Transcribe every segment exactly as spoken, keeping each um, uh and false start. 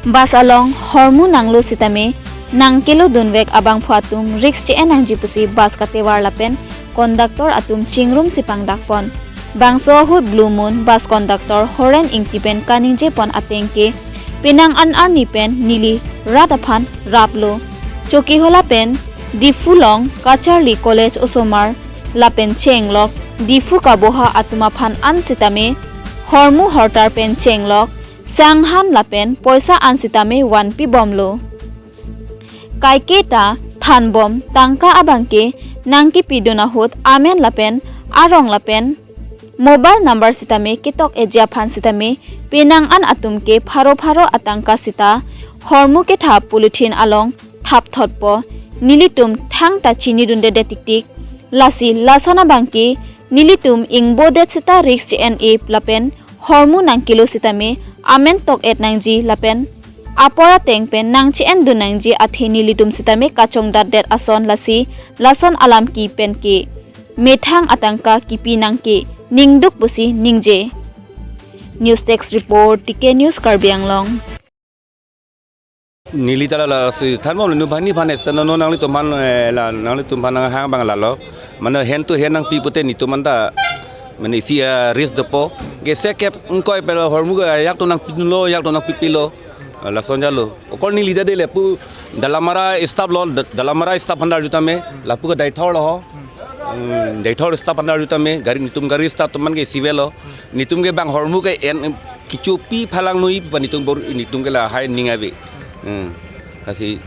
Bus along hormu nanglo sitame nangkelodunvek abangphu atum risk che-en nangji pusi bus katevar lapen conductor atum chingrumsi pangdakpon. Bangso ahut Blue Moon bus conductor Horen Ingti pen kaningjepon ateng ke penang an arni pen neli rat aphan raplo. Chokihola pen Diphu along kacharli college osomar lapen chenglok Diphu kaboha atum aphan an sitame hormu hortar pen chenglok sanghan lapen poisa an sitame vanpibomlo. Kaiketa thanbom tangka abangke nangkipidun ahut amen lapen arong lapen mobile number sitame ketok-etji aphan sitame penang an atum ke pharo pharo atangka sita hormu ketha polythene along thapthotpo. Nelitum thangta chinidunde det tiktik. Lasi lason abangke nelitum ingbodet sita risk che-en-e lapen hormu nangkelo sitame amen tok-et nangji lapen apor ateng pen nangche-endun nangji athe nelitum sitame kachongdatdet ason lasi lason alam ke pen ke methang atangka kipi nangke ningduk pusi ningje. News Desk Report, T K News Karbi Anglong. Neli ta la, lasi thanbom le nu bhani bhani sta no, no nanglitum aphan, eh, la nanglitum aphan nanghang abang lalo. Mane hand to hand nangpi pute netum anta mane isi, eh, risk dopo. Ke sekep ingkoi pe hormu ke ajahak atum nangpilo, ajahak atum nangpipilo. Eh, lason jalo. Okor neli ta de lapu Dalamara staff lo, Da-, Dalamara staff aphan arju tame, lapu ke Deithor lo ho. Hmm, Deithor staff aphan arju tame, gari netum gari staff atum aphan ke isi avelo. Netum ke bang hormu ke en kechopi phalang noi pu netum bor netum ke lahai ning ave. Hmm. Lasi,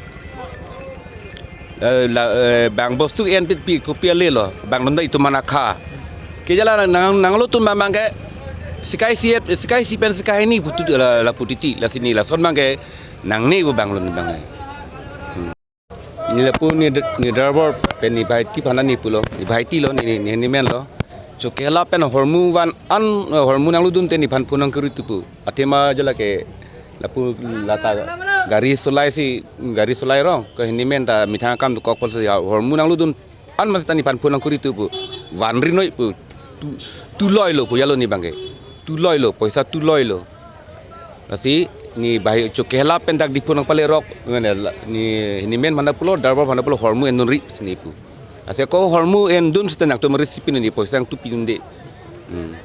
eh, la, eh, bang bostu en pit pi kopi ale lo, bang nonda itum aphan akha. Ke jala nang, nang, nanglo atum bang, bang ke sekai isi, sekai isi pen sekai hini putu la, lapu titi, lasi neli lason bang ke nangne pu bang lo ne bang ke. Hmm. Neli lapu ne, ne driver pen ne bhaiti aphan ne pulo, ne bhaiti lo, ne, ne, ne handyman lo. Chokehela pen hormu van an, eh, hormu nanglodun te nephan phone nangkuri tu pu. Athema jala ke lapu lata gari solai si, gari solai rong ke handyman ta methang akam dokok apotsi hormu nanglodun an mas ta nephan phone nangkuri tu pu. Vanri noi pu. Tu, tuloi lo pu jalo ne bang ke. Tuloi lo, poisa tuloi lo. Lasi ne bhai chokehela pen dak Diphu nangpalerok, mane la, ne handyman aphan ta pulo, driver aphan ta pulo hormu endunri si ne pu. Lasi ako hormu endun sita nangtum risk pipinun ne poisa nangtum pidunde. Hmm.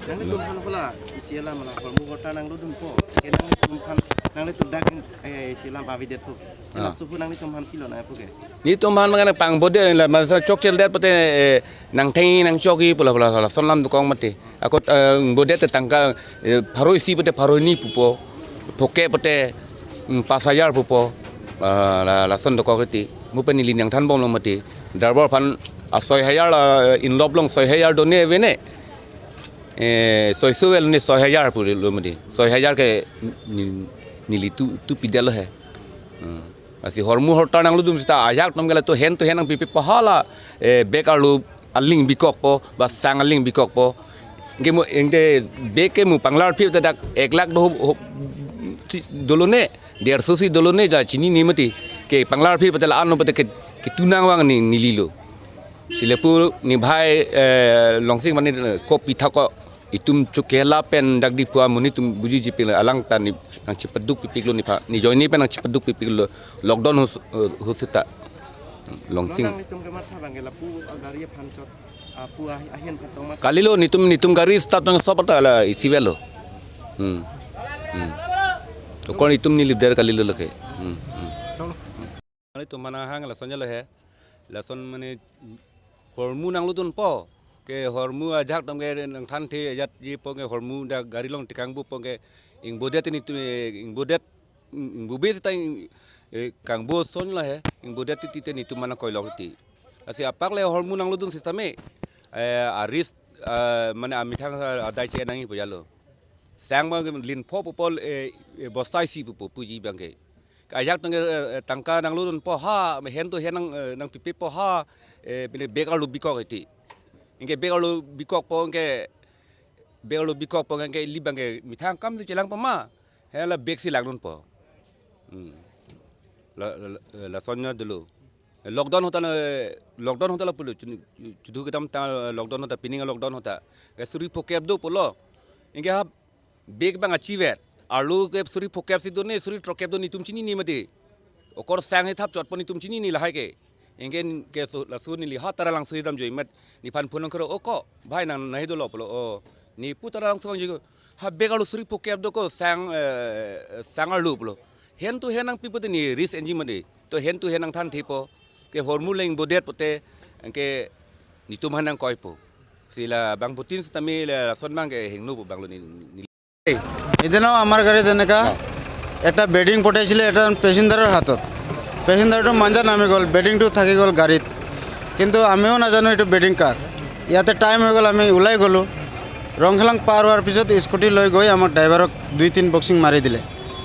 Nanglitum aphan hala isi alam la hormu hortar nanglodunpo. Ke nanglitum aphan nanglitum dak, eh, isi alam avedetpo. Ah. Laso pu nanglitum aphan pilo nangpu ke. Netum aphan mane pangbodet la masa chokchel det pute, eh, nangtheng nangchoki pula pula pula lason alam dokok mati. Ako, eh, bodet te tangka, eh, pharo isi pute pharo hini pupo. Phoke pute, mm, pas hajar pupo. Ah, la, lason dokok riti. Mu pen neli nangthanbom lo mati. Driver aphan asoi hajar la, eh, inlop along soi hajar done avene. Eh, soiso avel ne soi hajar pulo mati. Soi hajar ke ni, neli tu, tu pidetlo he. Hmm. Lasi hormu hortar nanglodun sita ajahak atum ke lato hand to hand nangpipepo hala, eh, bag arlo aling bikokpo, ba sang aling bikokpo. Anke mo, anke bag ke mo panglarphi te dak ek lakh do ho, ho, si, dolo ne, derso si dolo ne ja chinine mati. Ke panglarphi pute la ano pute ke, ketu nangvang ne, neli lo. Si lapu ne bhai, eh, Longsing mane, eh, kopi thak ko itum chokehela pen dak Diphu amonit atum bujiji pilo alang ta ne nangchepaduk pipiklo nephan. Ne ajoine pen nangchepaduk pipiklo. Lockdown hus-, eh, husita. Longsing. Nanglitum kematha bang ke lapu gari aphan chot, ah, pu ahi-, ahin aphan tong mat. Kalilo netum, netum gari staff nang sop ta la isi avelo. Hmm. Hmm. Okor netum ne leader kalilo lake. Hmm. Hmm. Nanglitum aphan nanghang lason jalo he. Lason mane hormu nanglodunpo. Ke hormu ajahak atum ke nangthanthe ajatjipo ke hormu dak gari along tekangbupo ke ingbodet netum, eh, ingbodet, ingbobe sita ing, eh, kangbo ason lo he. Ingbodet titi te netum aphan koilok ti. Lasi apak le hormu nanglodun sitame, eh, a risk, eh, mane amethang adai che nangji pu jalo. Sang ma lin pho pupo, eh, eh, bosta isi pupo puji bang ke. Ajahak atum ke, eh, eh, tangka nanglodunpo ha, hand to hand nang, eh, nangpipepo ha, eh, pine bag arlo bikok iti. Anke bag arlo bikokpo, anke bag arlo bikokpo, anke ili bang ke methang akam si chelangpo ma. Hala bag si langdunpo. Hmm. La, la, la, eh, lason jalo dolo. Lockdown ahut ta, lockdown ahut ta lapulo, chun-, chudhu kedam ta lockdown ahut ta, pining lockdown ahut ta. Ke suri phokep do pulo. Anke ha bag bang achiver. arlo ke suri phokep si do ne, suri throkkep do netum chinine mati. Okor sang he thap chotpon netum chinine lahai ke. Anke ke so, laso neli ha Taralangso dam joi mat, nephan phone nangkero, "O ko, bhai nang nahi dolo," pulo. "O, ne pu Taralangso joi ko. Ha bek arlo suri phokep do ko sang, eh, sang arlo," pulo. "Hand to hand nangpi pute ne risk enji mati. To hand to hand nangthan thepo. Ke hormu leng bodet pute, anke netum han nangkoipo." Si labangphutin sitame la lason abang ke hingno pu abang lo ne, ne. এদিনাও আমাৰ গাড়ীত এনেকা এটা বেডিং পঠাইছিলে এটা পেচেঞ্জাৰৰ হাতত। পেচেঞ্জাৰটো মাঞ্জা নামি গ'ল, বেডিংটো থাকি গ'ল গাড়ীত। কিন্তু আমিও নাজানো এইটো বেডিং কাৰ। ইয়াতে টাইম হৈ গ'ল, আমি ওলাই গ'লো। ৰংখেলাং পাৰ হোৱাৰ পিছত স্কুটি লৈ গৈ আমাক ড্ৰাইভাৰক দুই তিন বক্সিং মাৰি দিলে।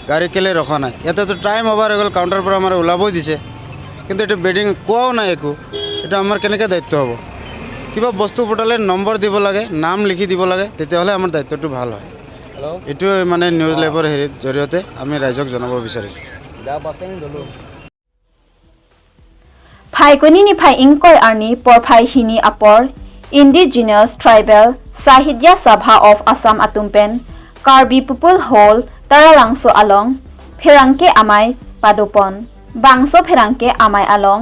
গাড়ী কেলে ৰখা নাই? ইয়াতেতো টাইম অভাৰ হৈ গ'ল, কাউণ্টাৰৰ পৰা আমাৰ ওলাবই দিছে। কিন্তু এইটো বেডিং কোৱাও নাই একো। এইটো আমাৰ কেনেকে দায়িত্ব হ'ব? কিবা বস্তু পঠালে নম্বৰ দিব লাগে, নাম লিখি দিব লাগে, তেতিয়াহ'লে আমাৰ দায়িত্বটো ভাল হয়। এইটো মানে নিউজ লেবৰ হেৰিৰ জৰিয়তে আমি ৰাইজক জনাব বিচাৰিছোঁ। Phaikuni niphai ingkoi arni porphai hini apor Indigenous Tribal Sahitya Sabha of Assam atum pen Karbi People Hall Taralangso along pherangke amei padopon. Bangso pherangke amei along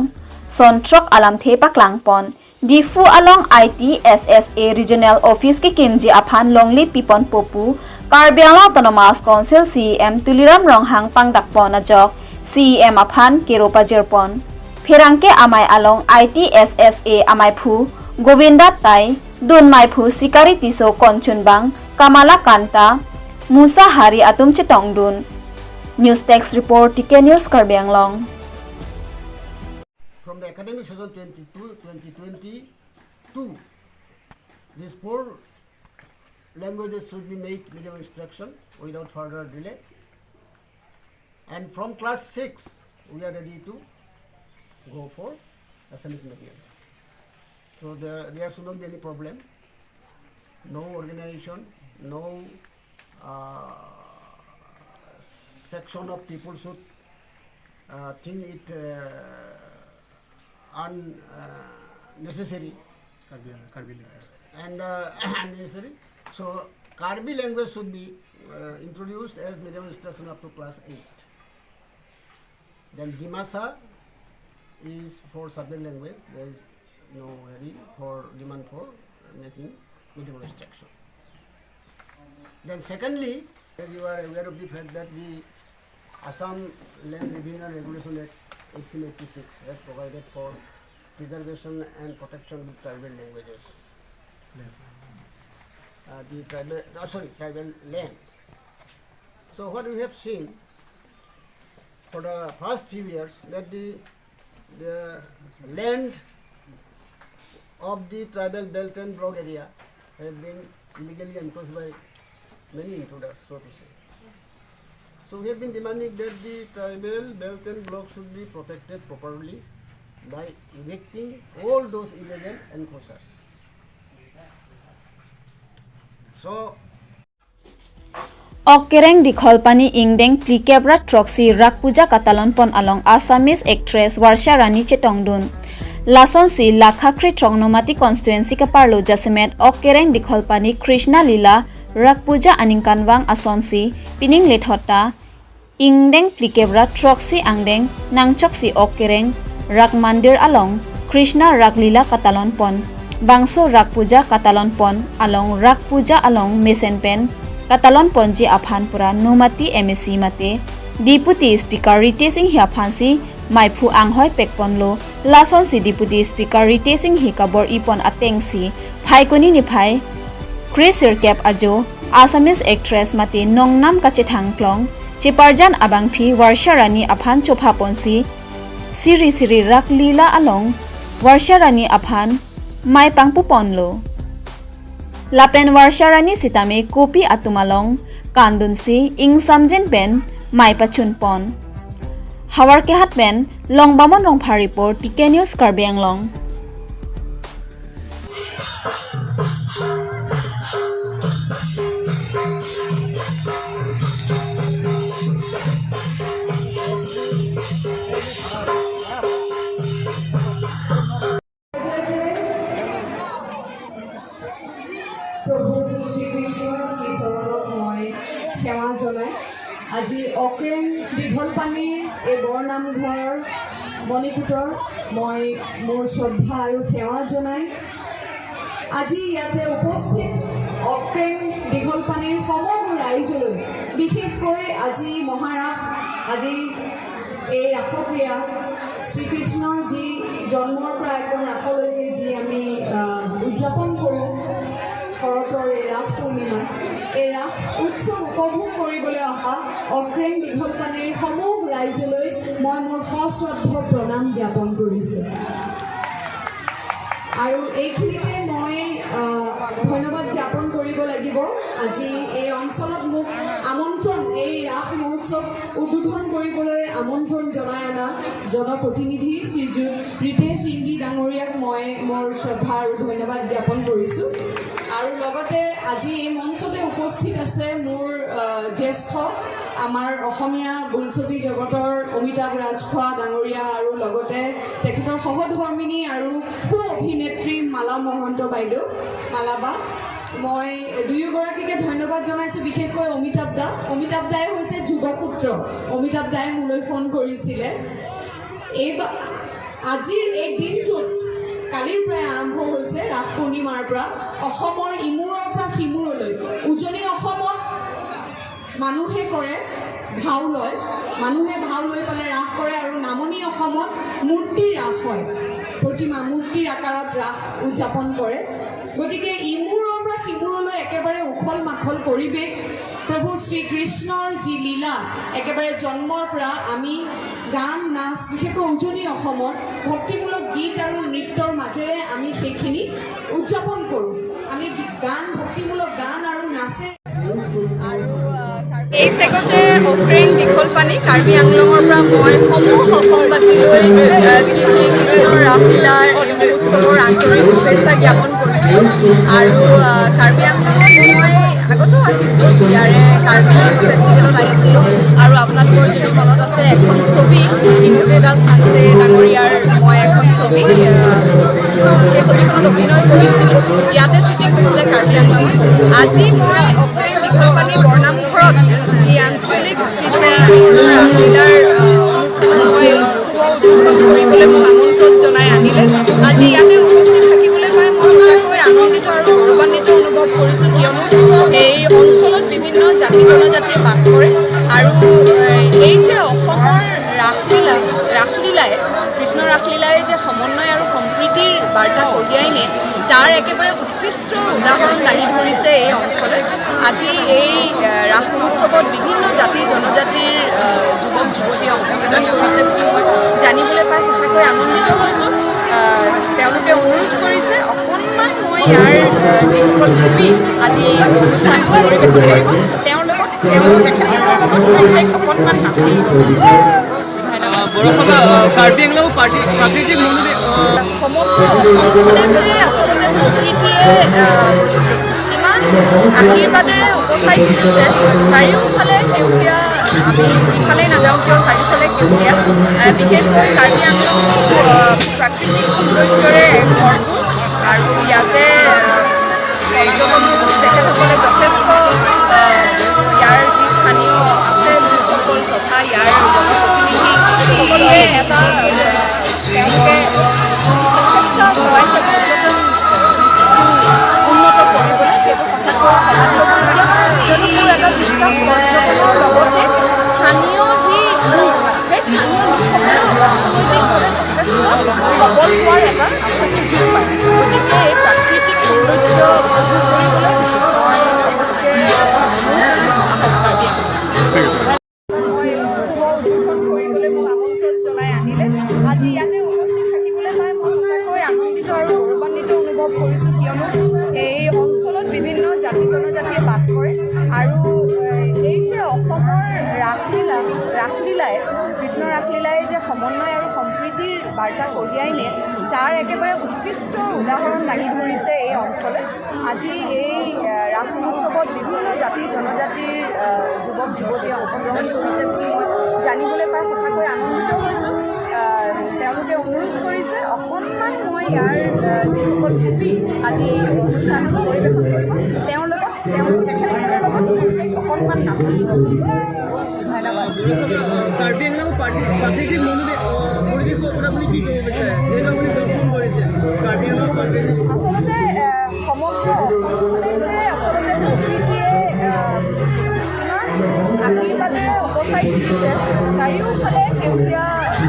son throk alamthe paklangpon. Diphu along I T S S A Regional Office kekimji aphan longle piponpo pu Karbi Anglong Autonomous Council C E M Tuliram Ronghang pangdakpon ajok C E M aphan kero pajirpon. Pherangke amei along I T S S A ameiphu Govinda Tai, dunmeiphu Sikari Tisso, konchunbang Kamala Kanta, Musa Hari atum chetongdun. News Desk Report, T K News, Karbi Anglong. From the academic session twenty-two, twenty twenty-two, these four languages should be made medium instruction without further delay. And from class six, we are ready to go for Assamese medium. So there, there should not be any problem. No organization, no, uh, section of people should, uh, think it, uh, un-, uh, necessary. Karbi, Karbi language. And, uh, unnecessary. So Karbi language should be, uh, introduced as medium instruction up to class eight. Then Dimasa is for subject language. There is no hurry for demand for making medium instruction. Then secondly, you are aware of the fact that the Assam Land Revenue and Regulation Act eighteen eighty-six has provided for preservation and protection of tribal languages. Uh, the tribal, uh, sorry, tribal land. So what we have seen for the past few years, that the, the land of the tribal belt and block area have been illegally encroached by many intruders, so to say. So we have been demanding that the tribal belt and block should be protected properly by evicting all those illegal encroachers. So, Ok Kereng Dikhol Pani ingdeng phlikep ra throksi Rak Puja katalon pon along Assamese actress Varsha Rani chetongdun. Lasonsi Lakha kre throk Nomati constituency kaparlo jasemet Ok Kereng Dikhol Pani Krishna Lila Rak Puja aningkanvang asonsi pining lethot ta ingdeng phlikep ra throksi angdeng nangchoksi Ok Kereng Rak Mandir along Krishna Rak Lila katalon pon. Bangso Rak Puja katalon pon along Rak Puja along mesen pen katalon ponji aphan pura Nomati M A C mate Deputy Speaker Ritesh Enghi aphansi maiphu anghoi pekponlo. Lasonsi Deputy Speaker Ritesh Enghi kabor-i pon atengsi Phaikuni niphai kre sirkep ajo Assamese actress mate nongnam kachethang klong cheparjan abangpi Varsha Rani aphan chopha ponsi siri siri Rak Lila along Varsha Rani aphan mei pangpu ponlo. Lapen Varsha Rani sitame kopi atum along kandunsi ingsamjin pen mei pachun pon. Howraghat pen Longbamon Rongphar report, T K News Karbi Anglong. প্ৰভু শ্ৰীকৃষ্ণ শ্ৰীচৰণত মই সেৱা জনাই আজি অক্ৰেং দীঘল পানীৰ এই বৰনামঘৰ মণিকূটৰ মই মোৰ শ্ৰদ্ধা আৰু সেৱা জনাই আজি ইয়াতে উপস্থিত অক্ৰেং দীঘল পানীৰ সমগ্ৰ ৰাইজলৈ, বিশেষকৈ আজি মহাৰাস, আজি এই ৰাসক্ৰিয়া শ্ৰীকৃষ্ণৰ যি জন্মৰ পৰা একদম ৰাসলৈকে যি আমি আহ, উদযাপন কৰোঁ শৰতৰ এই ৰাস পূৰ্ণিমা, এই ৰাস উৎসৱ উপভোগ কৰিবলৈ অহা অক্ৰেং দীঘল পানীৰ সমগ্ৰ ৰাইজলৈ মই মোৰ সশ্ৰদ্ধ প্ৰণাম জ্ঞাপন কৰিছোঁ। আৰু এইখিনিতে মই আহ, ধন্যবাদ জ্ঞাপন কৰিব লাগিব আজি এই অঞ্চলত মোক আমন্ত্ৰণ, এই ৰাস মহোৎসৱ উদ্বোধন কৰিবলৈ আমন্ত্ৰণ জনাই অনা জনপ্ৰতিনিধি শ্ৰীযুত ৰিতেশ ইংগী ডাঙৰীয়াক মই মোৰ শ্ৰদ্ধা আৰু ধন্যবাদ জ্ঞাপন কৰিছোঁ। আৰু লগতে আজি এই মঞ্চতে উপস্থিত আছে মোৰ আহ, জ্যেষ্ঠ আমাৰ অসমীয়া বোলছবি জগতৰ অমিতাভ ৰাজখোৱা ডাঙৰীয়া আৰু লগতে তেখেতৰ সহধৰ্মিনী আৰু সু অভিনেত্ৰী মালা মহন্ত বাইদেউ, মালাবা। মই দুয়োগৰাকীকে ধন্যবাদ জনাইছোঁ, বিশেষকৈ অমিতাভ দা। অমিতাভ দাই হৈছে যোগসূত্ৰ। অমিতাভ দাই মোলৈ ফোন কৰিছিলে। এইবাৰ আজিৰ এই দিনটোত, কালিৰ পৰাই আৰম্ভ হৈছে ৰাস পূৰ্ণিমাৰ পৰা অসমৰ ইমূৰৰ পৰা সিমূৰলৈ উজনি অসমত মানুহে কৰে ভাও লয়, মানুহে ভাও লৈ পেলাই ৰাস কৰে আৰু নামনি অসমত মূৰ্তি ৰাস হয়, প্ৰতিমা মূৰ্তিৰ আকাৰত ৰাস উদযাপন কৰে। গতিকে ইমূৰৰ পৰা সিমূৰলৈ একেবাৰে উখল মাখল পৰিৱেশ, প্ৰভু শ্ৰীকৃষ্ণৰ যি লীলা, একেবাৰে জন্মৰ পৰা আমি গান নাচ, বিশেষকৈ উজনি অসমত ভক্তিমূলক গীত আৰু নৃত্যৰ মাজেৰে আমি সেইখিনি উদযাপন কৰোঁ। আমি গীত, গান, ভক্তিমূলক গান আৰু নাচে আৰু, আহ, এই চেগতে অক্ৰেং দীঘল পানী কাৰ্বি আংলঙৰ পৰা মই সমূহ অসমবাসীলৈ, আহ, শ্ৰী শ্ৰী কৃষ্ণৰ ৰাসলীলাৰ এই মহোৎসৱৰ আন্তৰিক শুভেচ্ছা জ্ঞাপন কৰিছোঁ। আৰু, আহ, কাৰ্বি আংলঙত মই আগতেও আহিছোঁ, ইয়াৰে কাৰ্বি ফেষ্টিভেলত আহিছিলোঁ। আৰু আপোনালোকৰ যদি মনত আছে, এখন ছবি টিমুতে দাস হানছে ডাঙৰীয়াৰ মই এখন ছবি, আহ, সেই ছবিখনত অভিনয় কৰিছিলোঁ। ইয়াতে শ্বুটিং হৈছিলে কাৰ্বি আংলঙত। আজি মই অক্ৰেং দীঘল পানী বৰনামঘৰত যি আঞ্চলিক শ্ৰী শ্ৰী কৃষ্ণ ৰাসলীলাৰ, আহ, অনুষ্ঠানত মই শুভ উদ্বোধন কৰিবলৈ মোক আমন্ত্ৰণ জনাই আনিলে। আজি ইয়াতে উপস্থিত থাকিবলৈ পাই মই সঁচাকৈ আনন্দিত আৰু গৌৰৱান্বিত অনুভৱ কৰিছোঁ, কিয়নো এই অঞ্চলত বিভিন্ন জাতি জনজাতিয়ে বাস কৰে আৰু, এ, এই যে অসমৰ ৰাসলীলা, ৰাসলীলাই, কৃষ্ণ ৰাসলীলাই যে সমন্বয় আৰু সম্প্ৰীতিৰ বাৰ্তা কঢ়িয়াই নিয়ে, তাৰ একেবাৰে উৎকৃষ্ট উদাহৰণ দাঙি ধৰিছে এই অঞ্চলে। আজি এই, এ, ৰাস মহোৎসৱত বিভিন্ন জাতি জনজাতিৰ, এ, যুৱক যুৱতীয়ে অংশগ্ৰহণ কৰিছে বুলি মই জানিবলৈ পাই সঁচাকৈ আনন্দিত হৈছোঁ। এ, তেওঁলোকে অনুৰোধ কৰিছে অকণমান মই ইয়াৰ, এ, যিসকল শিল্পী আজি এই অনুষ্ঠান পৰিৱেশন কৰিব, তেওঁৰ লগত, তেওঁ, তেখেতসকলৰ লগত প্ৰত্যেক অকণমান নাচিম। ধন্যবাদ। বৰষুণ, আহ, কাৰ্বি আংলং পাৰ্টি, প্ৰাকৃতিক মনোবি-, আহ, সমগ্ৰ অসমখনকে আচলতে প্ৰকৃতিয়ে, আহ, ইমান আশীৰ্বাদে উপচাই তুলিছে। চাৰিওফালে সেউজীয়া, আমি যিফালে নাযাওঁ কিয় চাৰিওফালে সেউজীয়া। আহ, বিশেষকৈ কাৰ্বি আংলং, আহ, প্ৰাকৃতিক সৌন্দৰ্যৰে ভৰপূৰ আৰু ইয়াতে, আহ, পৰ্যটন তেখেতসকলে যথেষ্ট, আহ, ইয়াৰ যি স্থানীয় আছে লোকসকল তথা ইয়াৰ জনপ্ৰতিনিধি সকলোৱে এটা, আহ, তেওঁলোকে প্ৰচেষ্টা চলাইছে পৰ্যটন উন্নত কৰিবলৈ। সেইটো সঁচাকৈ শলাগ ল'বলগীয়া। কিয়নো মোৰ এটা বিশ্বাস, পৰ্যটনৰ লগতে স্থানীয় যি লোক, সেই স্থানীয় লোকসকলেও অৰ্থনৈতিকভাৱে যথেষ্ট সবল হোৱাৰ এটা সুযোগ পায়। গতিকে এই প্ৰাকৃতিক সৌন্দৰ্য উপভোগ কৰিবলৈ মই সকলোকে অনুৰোধ জনাইছোঁ আহক কাৰ্বি আংলঙলৈ। মই শুভ উদ্বোধন কৰিবলৈ মোক আমন্ত্ৰণ জনাই আনিলে। আজি ইয়াতে উপস্থিত থাকিবলৈ পাই মই সঁচাকৈ আনন্দিত আৰু গৌৰৱান্বিত অনুভৱ কৰিছোঁ, কিয়নো এই অঞ্চলত বিভিন্ন জাতি জনজাতিয়ে বাস কৰে আৰু, এ, এই যে অসমৰ ৰাসলীলা, ৰাসলীলাই, কৃষ্ণ ৰাসলীলাই যে সমন্বয় আৰু সম্প্ৰীতিৰ বাৰ্তা কঢ়িয়াই নিয়ে, তাৰ একেবাৰে উৎকৃষ্ট উদাহৰণ দাঙি ধৰিছে এই অঞ্চলে। আজি এই, আহ, ৰাস মহোৎসৱত বিভিন্ন জাতি জনজাতিৰ, আহ, যুৱক যুৱতীয়ে অংশগ্ৰহণ কৰিছে বুলি মই জানিবলৈ পাই সঁচাকৈ আনন্দিত হৈছোঁ। আহ, তেওঁলোকে অনুৰোধ কৰিছে অকণমান মই ইয়াৰ, আহ, যিসকল শিল্পী আজি এই অনুষ্ঠান পৰিৱেশন কৰিব, তেওঁৰ লগত, তেওঁ, তেখেতসকলৰ লগত অকণমান নাচিম। ধন্যবাদ। কাৰ্বি আংলং প্ৰাকৃ- প্ৰাকৃতিক মনোবি- আহ, পৰিৱেশৰ ওপৰত আপুনি কি ক'ব বিচাৰে? যিহেতু আপুনি দৰ্শন কৰিছে কাৰ্বি আংলং প্ৰাকৃতিক আচলতে, এ, সমগ্ৰ অসমখনে আচলতে প্ৰকৃতিয়ে, এ, ইমান আশীৰ্বাদে উপচাই তুলিছে। চাৰিওফালে সেউজীয়া,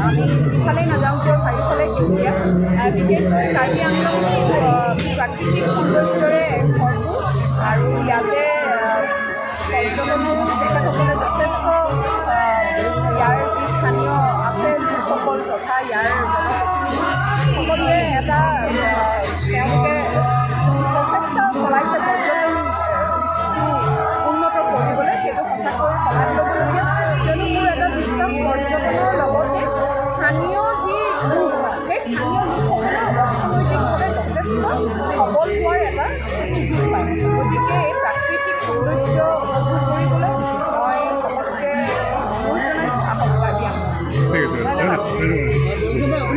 আমি যিফালে নাযাওঁ কিয় চাৰিওফালে সেউজীয়া। এ, বিশেষকৈ কাৰ্বি আংলং, এ, প্ৰাকৃতিক সৌন্দৰ্যৰে ভৰপূৰ আৰু ইয়াতে, এ, পৰ্যটনো তেখেতসকলে যথেষ্ট, আহ, ইয়াৰ যি স্থানীয় আছে লোকসকল তথা ইয়াৰ জনপ্ৰতিনিধি সকলোৱে এটা, আহ, তেওঁলোকে প্ৰচেষ্টা চলাইছে পৰ্যটন, আহ, উন্নত কৰিবলৈ। সেইটো সঁচাকৈ শলাগ ল'বলগীয়া। কিয়নো মোৰ এটা বিশ্বাস, পৰ্যটনৰ লগতে স্থানীয় যি লোক, সেই স্থানীয় লোকসকলেও অৰ্থনৈতিকভাৱে যথেষ্ট সবল হোৱাৰ এটা সুযোগ পায়। গতিকে এই প্ৰাকৃতিক সৌন্দৰ্য উপভোগ কৰিবলৈ মই সকলোকে অনুৰোধ জনাইছোঁ, আহক কাৰ্বি আংলং। ঠিক আছে, ধন্যবাদ। ধন্যবাদ।